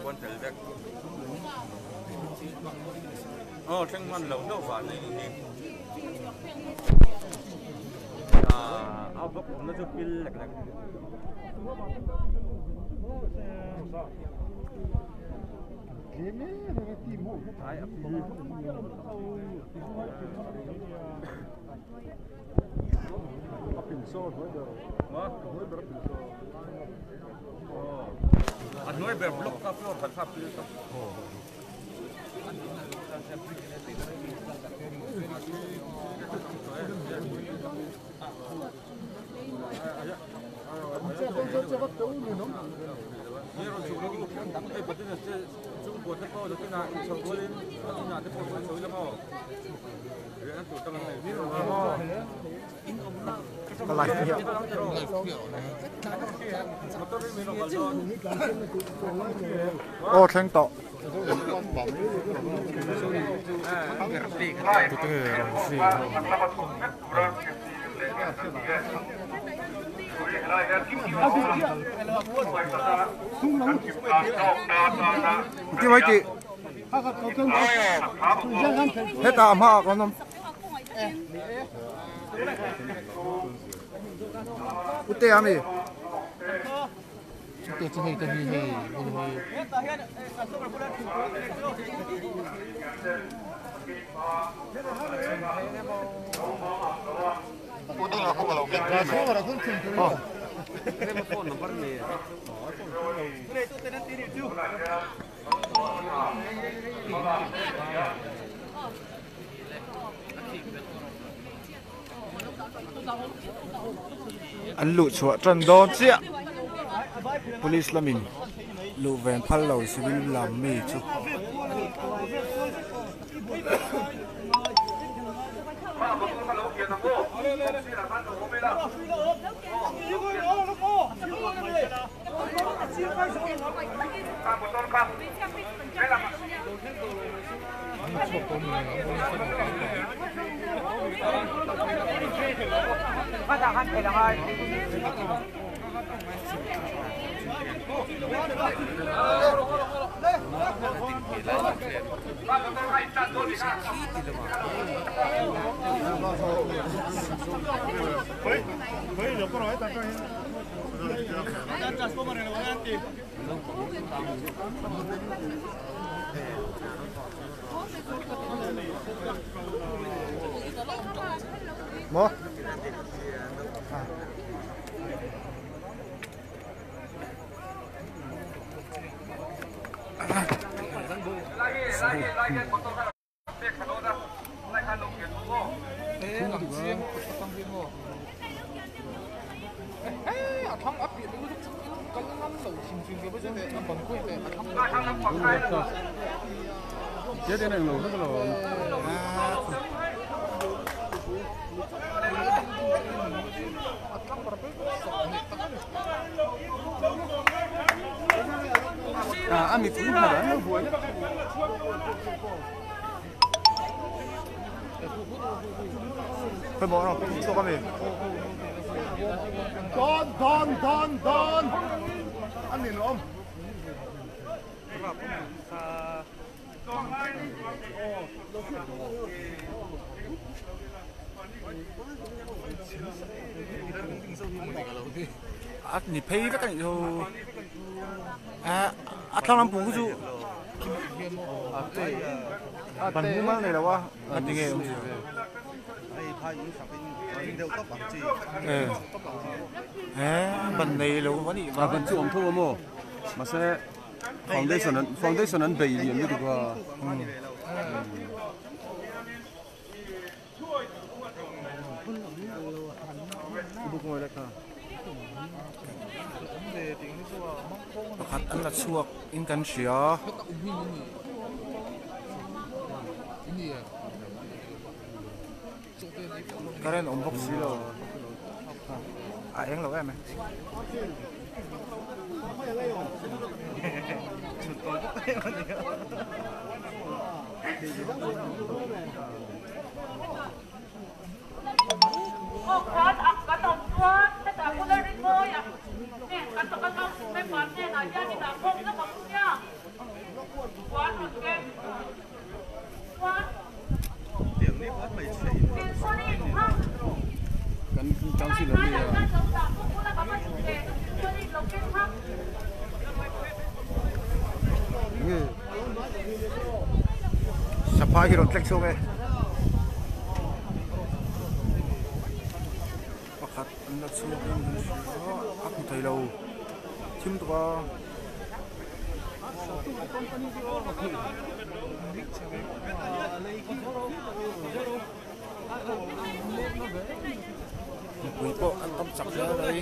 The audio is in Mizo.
puan tel vek. Aw thleng hman lo hlauh vah nei ni. Ah a bawk awmna chu pil lek lek. Ai a pil. A pil saw a hnuai ber. Ma? A hnuai ber a pil saw. A hnuai ber block kha floor khat kha a pil tawp. Ka live hiah. Aw thleng tawh. Tute nge rawn zui ho. Ti mai tih. Hetah a hmaah kan awm. Ute a mi. Ute chu hei te hi hei hei hei. An luh chhuah tan dawn chiah police lamin luh ven phal lo civil lam mi chu. Maw? A mipui hmar an lo buai Khawi maw an rawn chhuak ami? Dawn dawn dawn dawn a ni lawm. A ni phei vek a nih chu a thlang lampang chu ban mumal nei lo a a ti nge ban nei lo a nih ban chu awm tho a maw mahse foundation an foundation an bei lian lutuk a. Pakhat an la chhuak in kan hria. Current awm bawk si lo a eng lo em e. Nge saphai hi rawn tlek chhuak e. Pakhat an la chhuak in kan hria a, a hmu thei lo thim tuk a. Mipui pawh an tam chak hle mai.